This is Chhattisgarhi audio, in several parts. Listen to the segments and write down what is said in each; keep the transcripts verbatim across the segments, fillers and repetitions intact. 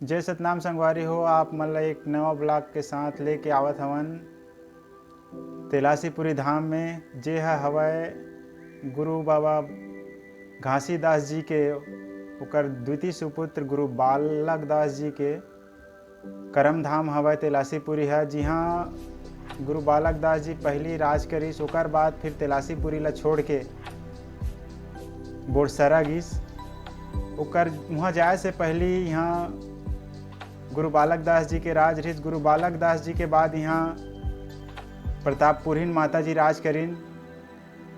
जय सतनाम संगवारी हो, आप मन ला एक नवा vlog के साथ लेके आवत हवन तेलासीपुरी धाम में, जे ह हवय गुरु बाबा घासीदास जी के, ओकर द्वितीय सुपुत्र गुरु बालक दास जी के करम धाम हवय तेलासीपुरी ह, जिहां गुरु बालक दास जी पहिली राज करिस, ओकर बाद फिर तेलासीपुरी ला छोड़ के बोरसरा गिस। ओकर उहां जाए से पहिली इहां गुरु बालक दास जी के राज रहिस। गुरु बालक दास जी के बाद इहां प्रतापपुरहिन माता जी राज करिन।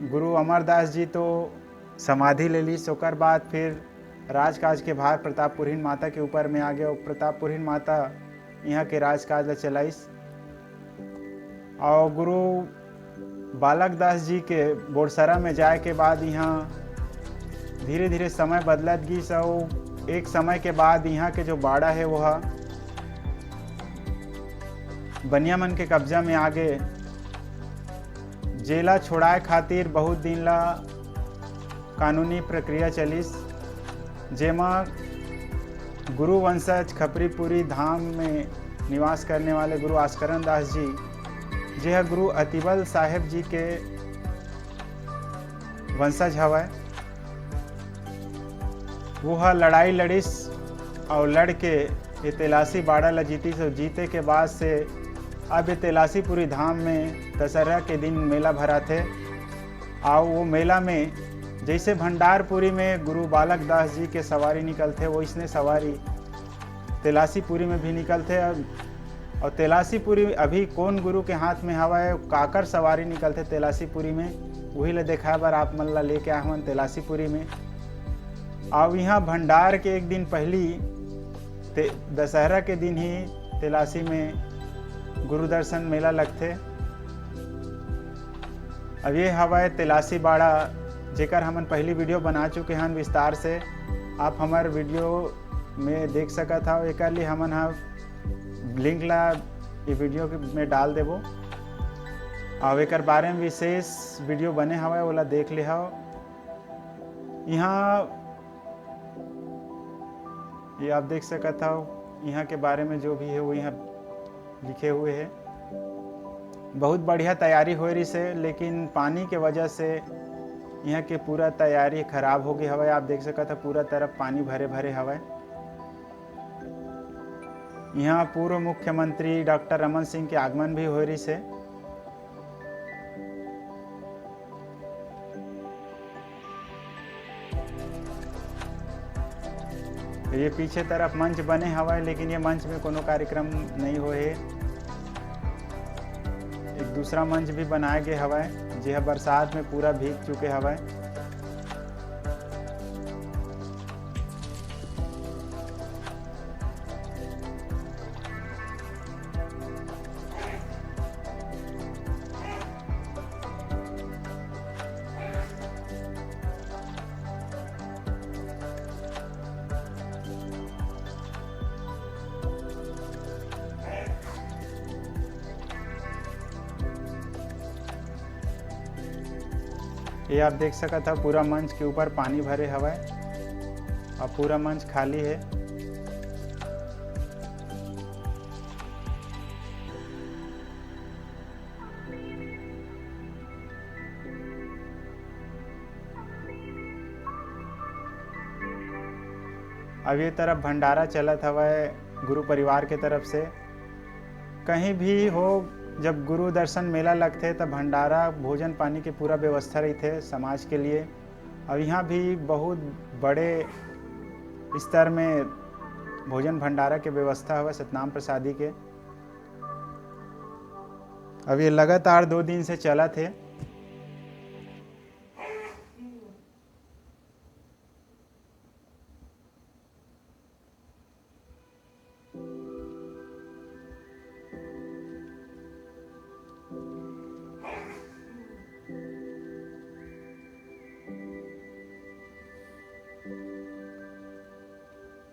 गुरु अमरदास जी तो समाधि ले लिस, ओकर बाद फिर राजकाज के भार प्रतापपुरहिन माता के ऊपर में आ गया। प्रतापपुरहिन माता इहां के राजकाज ला चलाइस। और गुरु बालक दास जी के बोरसरा में जाए के बाद इहां धीरे-धीरे समय बदलत गिस, और एक समय के बाद इहां के जो बाड़ा हे, वो ह बनिया मन के कब्जा में आ गे। जेला छोड़ाए खातिर बहुत दिन ला कानूनी प्रक्रिया चलिस, जेमा गुरु वंशज खपरीपुरी धाम में निवास करने वाले गुरु आस्करण दास जी, जे ह गुरु अतिबल साहेब जी के वंशज हवय, वो ह लड़ाई लड़िस और लड़ के ये तेलासी बाड़ा ला जीतिस और जीते के बाद से अब ये तेलासीपुरी धाम में दशहरा के दिन मेला भराथे। और वो मेला में जैसे भंडारपुरी में गुरु बालक दास जी के सवारी निकलथे, वैसने सवारी तेलासीपुरी में भी निकलथे। और, और तेलासीपुरी अभी कौन गुरु के हाथ में हवय, काकर सवारी निकलथे तेलासीपुरी में, वही ला देखाए बर आप मन ला लेके आए हवन तेलासीपुरी में। और यहाँ भंडार के एक दिन पहली ते-, दशहरा के दिन ही तेलासी में गुरु दर्शन मेला लगथे। अब ये हवय तेलासी बाड़ा, जेकर हमन पहली वीडियो बना चुके हन विस्तार से, आप हमार वीडियो में देख सकत हव। एकर लिए हमन ह लिंक ला ये वीडियो के में डाल देबो, और एकर बारे में विशेष वीडियो बने हवय, ओला देख ले हव। यहाँ ये आप देख सकत हव, यहाँ के बारे में जो भी है वो यहाँ लिखे हुए है। बहुत बढ़िया तैयारी होए रहिस हे, लेकिन पानी के वजह से यहाँ के पूरा तैयारी खराब हो गई हवय। आप देख सकत हव, पूरा तरफ पानी भरे भरे हवय। यहाँ पूर्व मुख्यमंत्री डॉक्टर रमन सिंह के आगमन भी होए रहिस हे। तो ये पीछे तरफ मंच बने हवय, लेकिन ये मंच में कोनो कार्यक्रम नहीं होए हे। एक दूसरा मंच भी बनाए गए हवय, जे ह बरसात में पूरा भीग चुके हवय। ये आप देख सकत हव, पूरा मंच के ऊपर पानी भरे हवय और पूरा मंच खाली है। अब ये तरफ भंडारा चलत हवय गुरु परिवार के तरफ से। कहीं भी हो, जब गुरु दर्शन मेला लगथे, तब भंडारा, भोजन पानी के पूरा व्यवस्था रहिथे समाज के लिए। अब यहाँ भी बहुत बड़े स्तर में भोजन भंडारा के व्यवस्था हवय सतनाम प्रसादी के। अब ये लगातार दो दिन से चलत हे।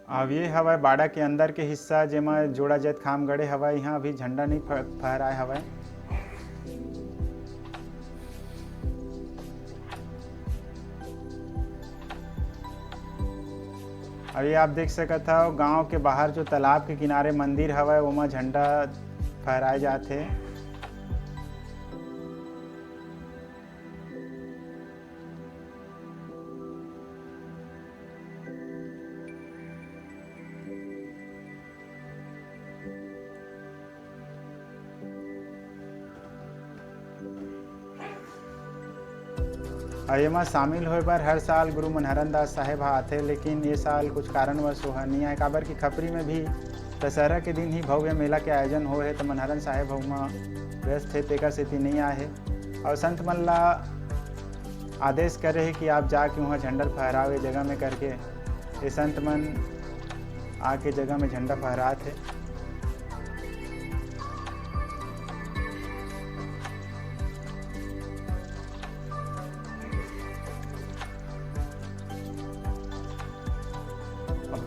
अब ये हवय बाड़ा के अंदर के हिस्सा, जेमा जोड़ा जैतखाम गड़े हवय। यहाँ अभी झंडा नहीं फ-, फहराए हवय। अभी आप देख सकत हव, गांव के बाहर जो तालाब के किनारे मंदिर हवय, ओमा झंडा फहराए जात हे। अउ एमा शामिल होए बर हर साल गुरु मनहरन दास साहेब ह आथे, लेकिन ये साल कुछ कारणवश वो ह नइ आए, काबर कि खपरी में भी दशहरा के दिन ही भव्य मेला के आयोजन होए हे, त मनहरन साहेब ह उमा व्यस्त हे, तेकर सेती नइ आए हे। अउ संत मन ला आदेश करे हे कि आप जाके उहाँ झंडा ल फहराओ ये जगह में करके। ये संत मन आके जगह में झंडा फहरात हे।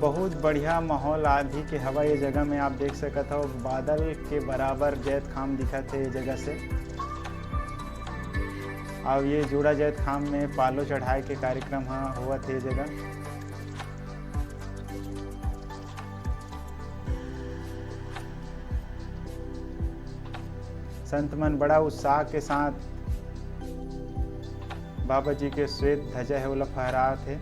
बहुत बढ़िया माहौल आंधी के हवा ये जगह में आप देख सकत हव, बादल के बराबर जैतखाम दिखत हे ये जगह से। अउ ये जूड़ा जैतखाम में पालो चढ़ाए के कार्यक्रम ह होवत हे ये जगह। संत मन बड़ा उत्साह के साथ बाबा जी के श्वेत ध्वजा हे, ओला फहरात हे।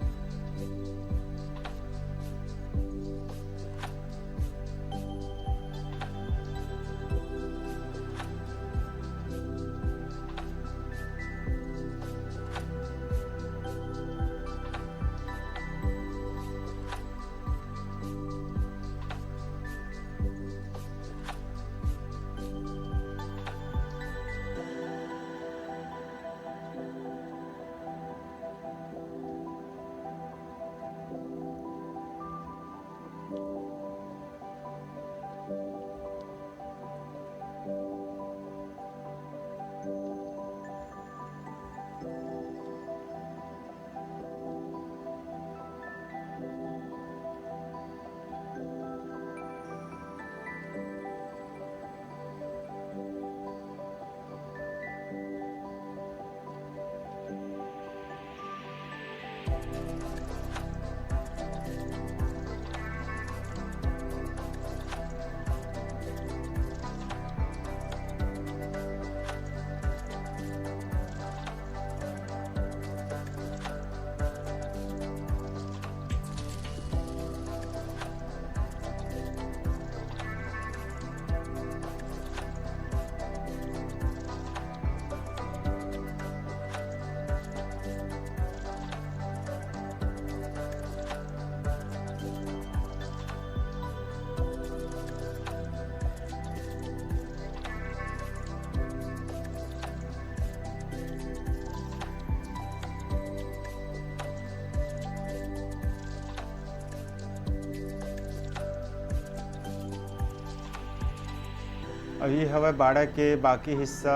अभी हवय बाड़ा के बाकी हिस्सा,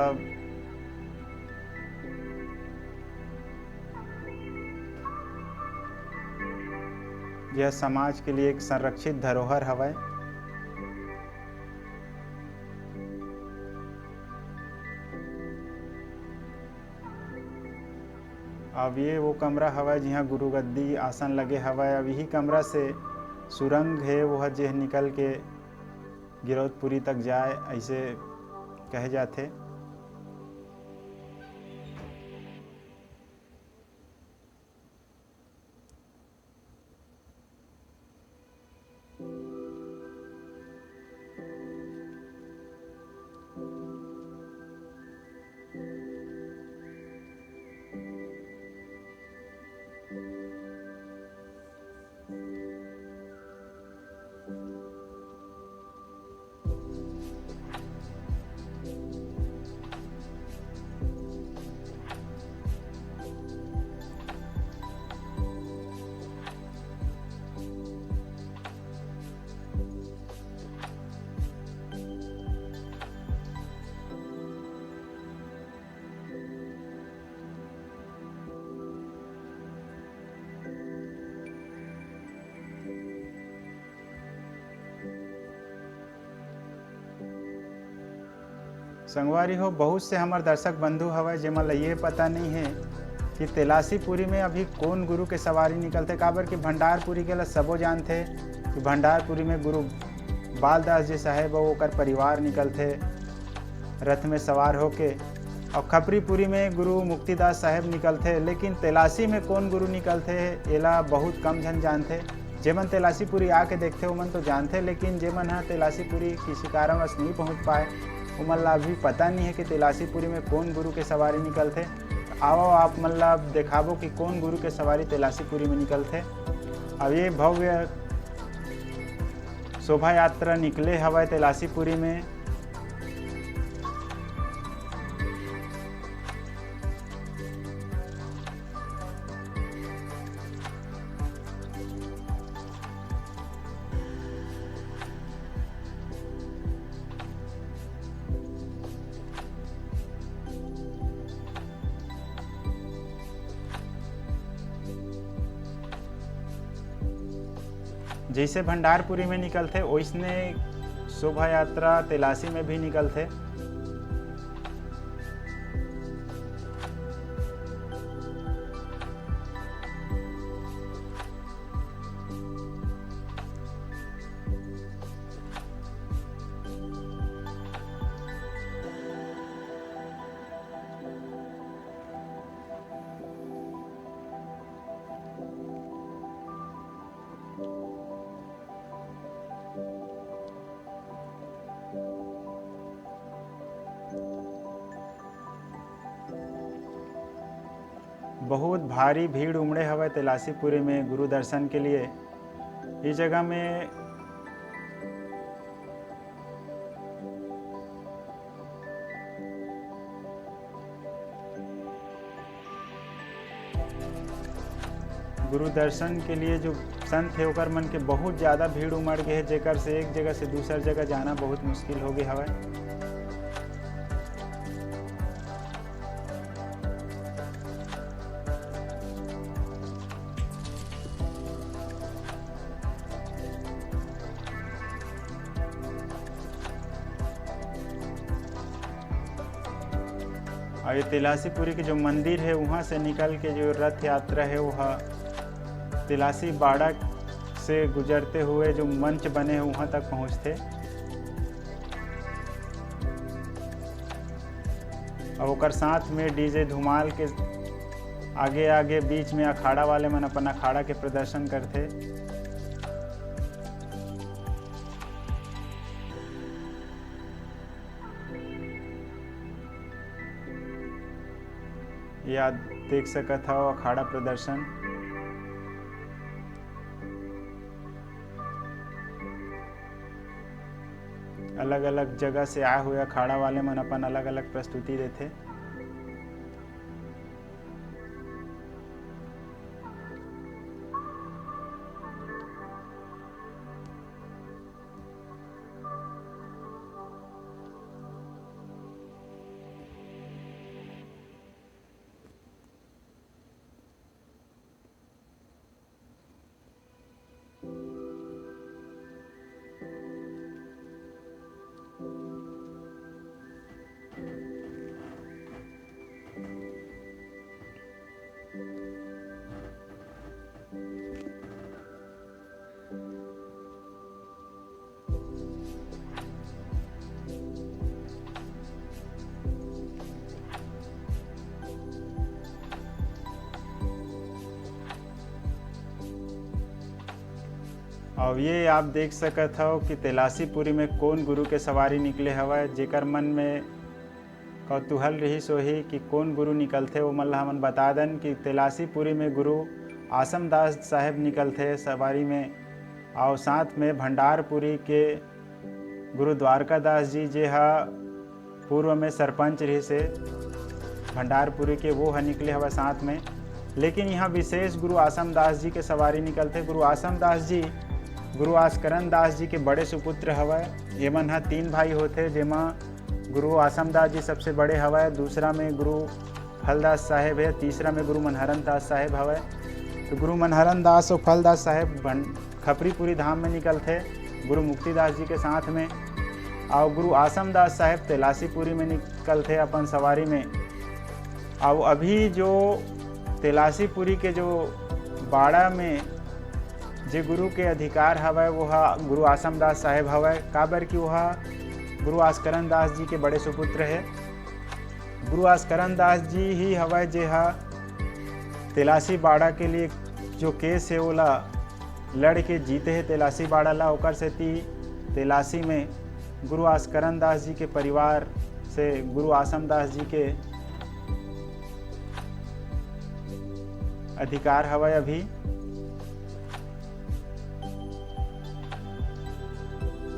यह समाज के लिए एक संरक्षित धरोहर हवय। अब ये वो कमरा हवय, जिहाँ गुरु गद्दी आसन लगे हवय। अब यही कमरा से सुरंग हे, वो ह जेह निकल के गिरौदपुरी तक जाए, ऐसे कहे जाथे। संगवारी हो, बहुत से हमर दर्शक बंधु हवय, जेमन ल ये पता नइ हे कि तेलासीपुरी में अभी कोन गुरु के सवारी निकलथे, काबर कि भंडारपुरी के ला सबो जानथे कि भंडारपुरी में गुरु बालदास जी साहेब अउ ओकर परिवार निकलथे रथ में सवार होके, अउ खपरीपुरी में गुरु मुक्तिदास साहेब निकलथे। लेकिन तेलासी में कोन गुरु निकलथे, एला बहुत कम झन जानथे। जेमन तेलासीपुरी आके देखथे, ओमन तो जानथे, लेकिन जेमन ह तेलासीपुरी किसी कारणवश नहीं पहुँच पाए, ओमन ला अभी पता नहीं है कि तेलासीपुरी में कोन गुरु के सवारी निकलथे। आवव, आप मन ला अब देखाबो कि कोन गुरु के सवारी तेलासीपुरी में निकलथे। अब ये भव्य शोभा यात्रा निकले हवय तेलासीपुरी में। जैसे भंडारपुरी में निकलथे, ओइसने शोभा यात्रा तेलासी में भी निकलथे। बहुत भारी भीड़ उमड़े हवय तेलासीपुरी में गुरु दर्शन के लिए। इस जगह में गुरु दर्शन के लिए जो संत हे, ओकर मन के बहुत ज़्यादा भीड़ उमड़ गए हे, जेकर से एक जगह से दूसर जगह जाना बहुत मुश्किल हो गए हवय। और ये तेलासीपुरी के जो मंदिर है, वहाँ से निकल के जो रथ यात्रा है, वह तेलासी बाड़ा से गुजरते हुए जो मंच बने हैं, वहाँ तक पहुँचते। और ओकर साथ में डीजे धुमाल के आगे आगे बीच में अखाड़ा वाले मन अपन अखाड़ा के प्रदर्शन करते। ये आप देख सकत हव अखाड़ा प्रदर्शन। अलग-अलग जगह से आए हुए अखाड़ा वाले मन अपन अलग-अलग प्रस्तुति देथे। अउ ये आप देख सकत हव कि तेलासीपुरी में कोन गुरु के सवारी निकले हवय। जेकर मन में कौतूहल रिहिस होही कि कोन गुरु निकलथे, ओमन ला हमन बता दन कि तेलासीपुरी में गुरु आसमदास साहेब निकलथे सवारी में, अउ साथ में भंडारपुरी के गुरु द्वारका दास जी, जे ह पूर्व में सरपंच रिहिस हे भंडारपुरी के, वो ह निकले हवय साथ में। लेकिन यहाँ विशेष गुरु आसम दास जी के सवारी निकलथे। गुरु आसम दास जी गुरु आसकरन दास जी के बड़े सुपुत्र हवय। ये मन ह तीन भाई होथे, जेमा गुरु आसम दास जी सबसे बड़े हवय, दूसरा में गुरु फलदास साहेब हे, तीसरा में गुरु मनहरन दास साहेब हवय। तो गुरु मनहरन दास अउ फलदास साहेब भं-, खपरीपुरी धाम में निकलथे गुरु मुक्तिदास जी के साथ में, अउ गुरु आसमदास साहेब तेलासीपुरी में निकलथे अपन सवारी में। अउ अभी जो तेलासीपुरी के जो बाड़ा में जे गुरु के अधिकार हवय, वो ह गुरु आसमदास साहेब हवय, काबर कि वो ह गुरु आसकरन दास जी के बड़े सुपुत्र हे। गुरु आसकरन दास जी ही हवय, जे ह तेलासी बाड़ा के लिए जो केस हे, ओला लड़ के जीते हे तेलासी बाड़ा ला। ओकर सेती तेलासी में गुरु आसकरन दास जी के परिवार से गुरु आसम दास जी के अधिकार हवय अभी।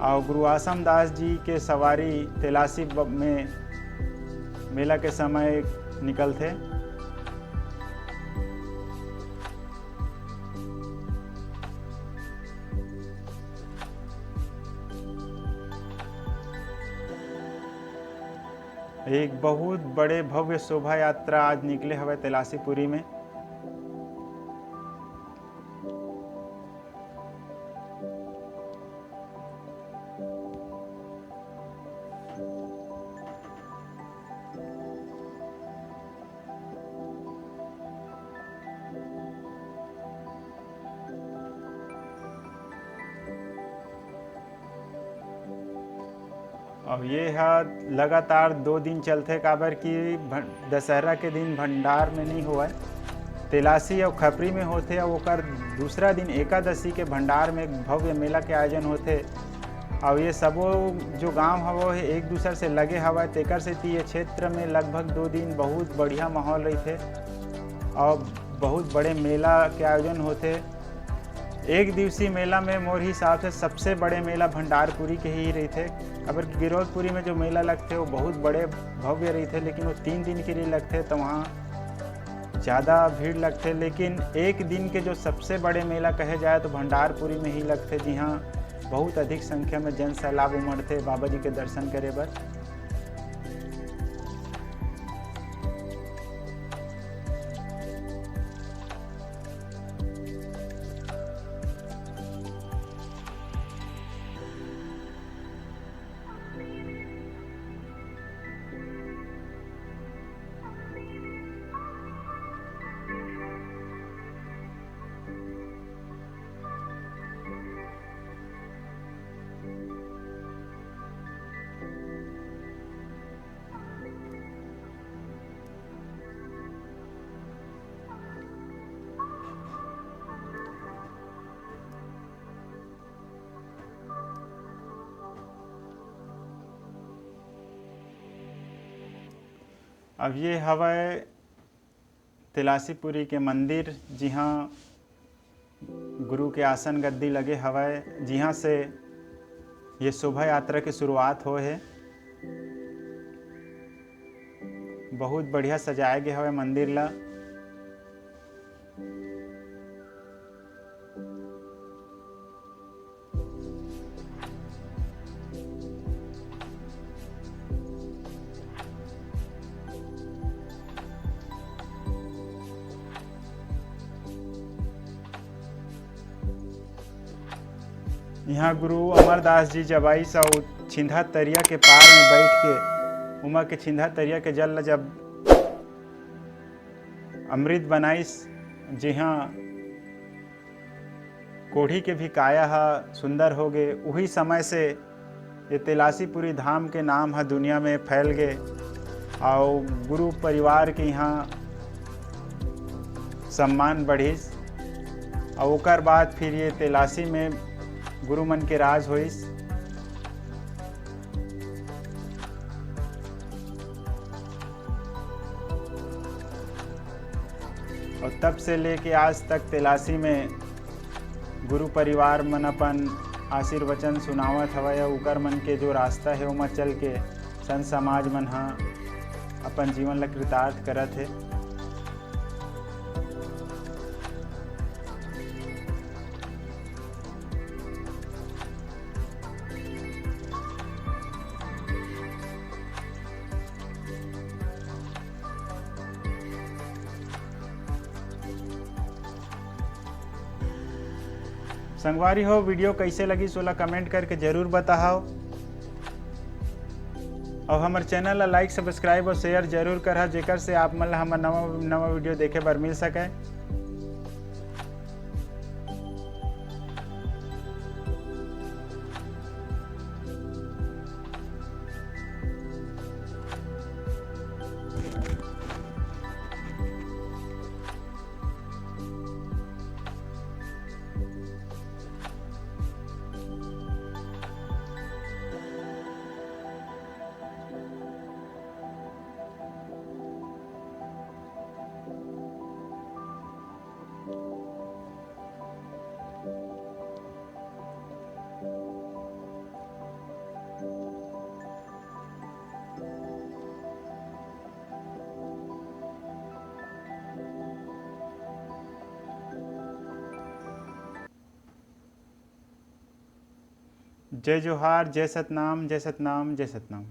अउ गुरु आसम दास जी के सवारी तेलासी ब-, में मेला के समय निकलथे। एक बहुत बड़े भव्य शोभा यात्रा आज निकले हवय तेलासीपुरी में। अब ये ह लगातार दो दिन चलथे, काबर कि भं-, दशहरा के दिन भंडार में नहीं होवय, तेलासी अउ खपरी में होथे, अउ ओकर दूसरा दिन एकादशी के भंडार में एक भव्य मेला के आयोजन होथे। अउ ये सबो जो गांव हवय, वो एक दूसर से लगे हवय, तेकर सेती ये क्षेत्र में लगभग दो दिन बहुत बढ़िया माहौल रहिथे अउ बहुत बड़े मेला के आयोजन होथे। एक दिवसीय मेला में मोर हिसाब से सबसे बड़े मेला भंडारपुरी के ही रहिथे, काबर कि गिरौदपुरी में जो मेला लगथे, वो बहुत बड़े भव्य रहिथे, लेकिन वो तीन दिन के लिए लगथे, तो वहाँ ज़्यादा भीड़ लगथे। लेकिन एक दिन के जो सबसे बड़े मेला कहे जाए, तो भंडारपुरी में ही लगथे, जिहाँ बहुत अधिक संख्या में जन सैलाब उमड़थे बाबा जी के दर्शन करे बर। अब ये हवय तेलासीपुरी के मंदिर, जिहाँ गुरु के आसन गद्दी लगे हवय, जिहाँ से ये शोभा यात्रा के शुरुआत होए हे। बहुत बढ़िया सजाए गे हवय मंदिर ला। इहाँ गुरु अमरदास जी जब आइस अउ छिंदहा तरिया के पार में बइठ के उमा के छिंदहा तरिया के जल ल जब अमृत बनाइस, जिहाँ कोढ़ी के भी काया ह सुंदर हो गे। उही समय से ये तेलासीपुरी धाम के नाम ह दुनिया में फैल गे, अउ गुरु परिवार के यहाँ सम्मान बढ़िस, अउ ओकर बाद फिर ये तेलासी में गुरु मन के राज होइस। और तब से लेके आज तक तेलासी में गुरु परिवार मन अपन आशीर्वचन सुनावत हवय, अउ उकर मन के जो रास्ता हे, ओमा चल के संत समाज मन ह अपन जीवन ल कृतार्थ करत हे। संगवारी हो, video कइसे लगिस, ओला comment करके जरूर बताहव। अउ हमर चैनल ला लाइक, सब्सक्राइब अउ शेयर जरूर करहा, जेकर से आप मन ला हमर नवा, नवा वीडियो देखे बर मिल सके। जय जोहार, जय सतनाम, जय सतनाम, जय सतनाम।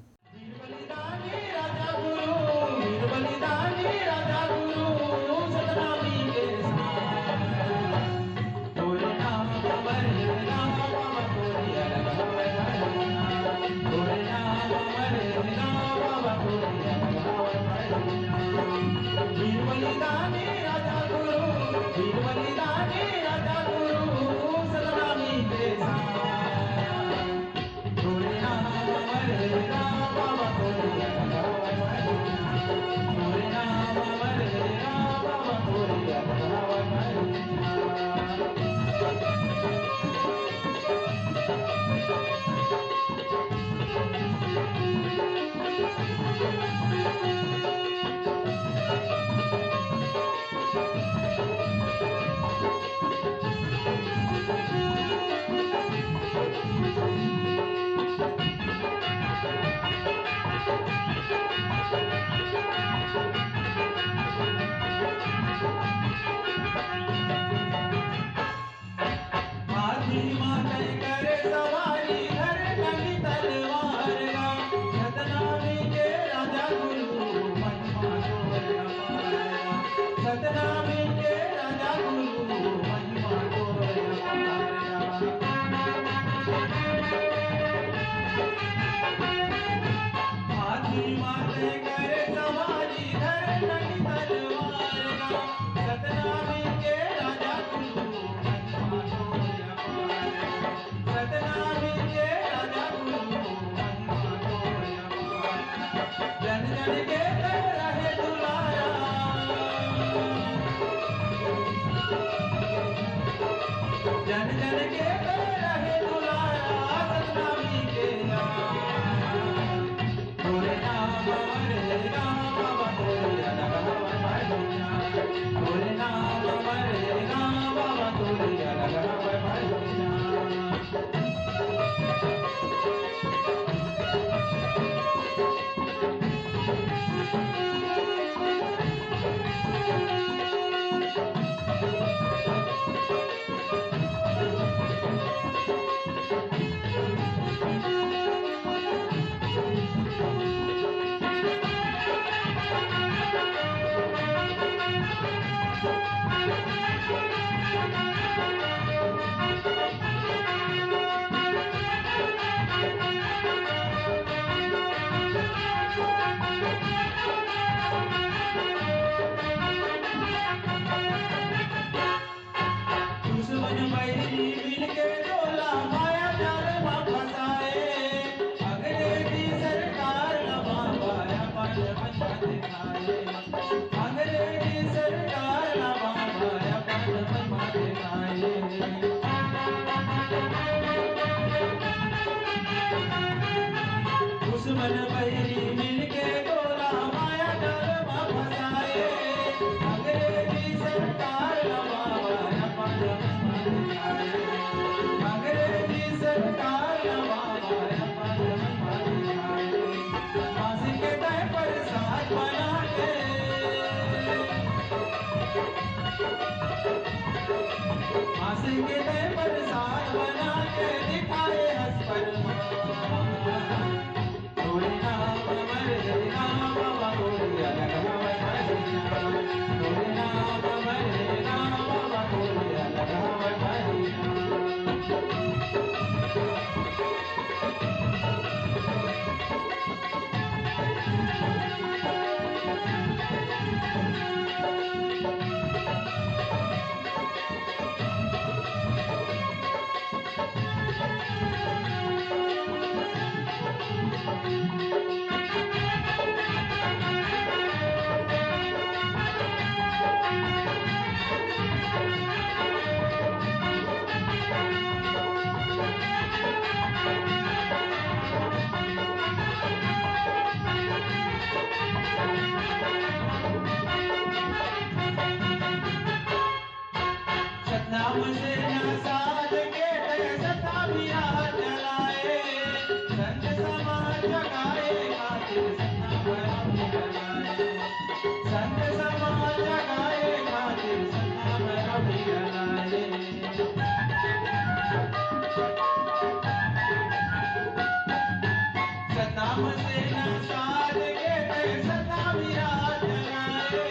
सेना साज के ते सदा विराज गाए,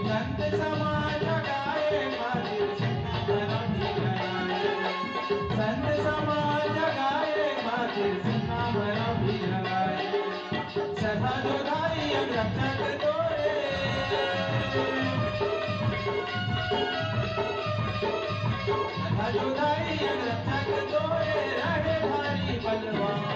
संत समाज जगाए, माँ त्रिशूल धरम जगाए। संत समाज जगाए, माँ त्रिशूल धरम जगाए। सदा जोधारी अंग रक्षक तोरे। सदा जोधारी अंग रक्षक तोरे, रहे भारी बलवान।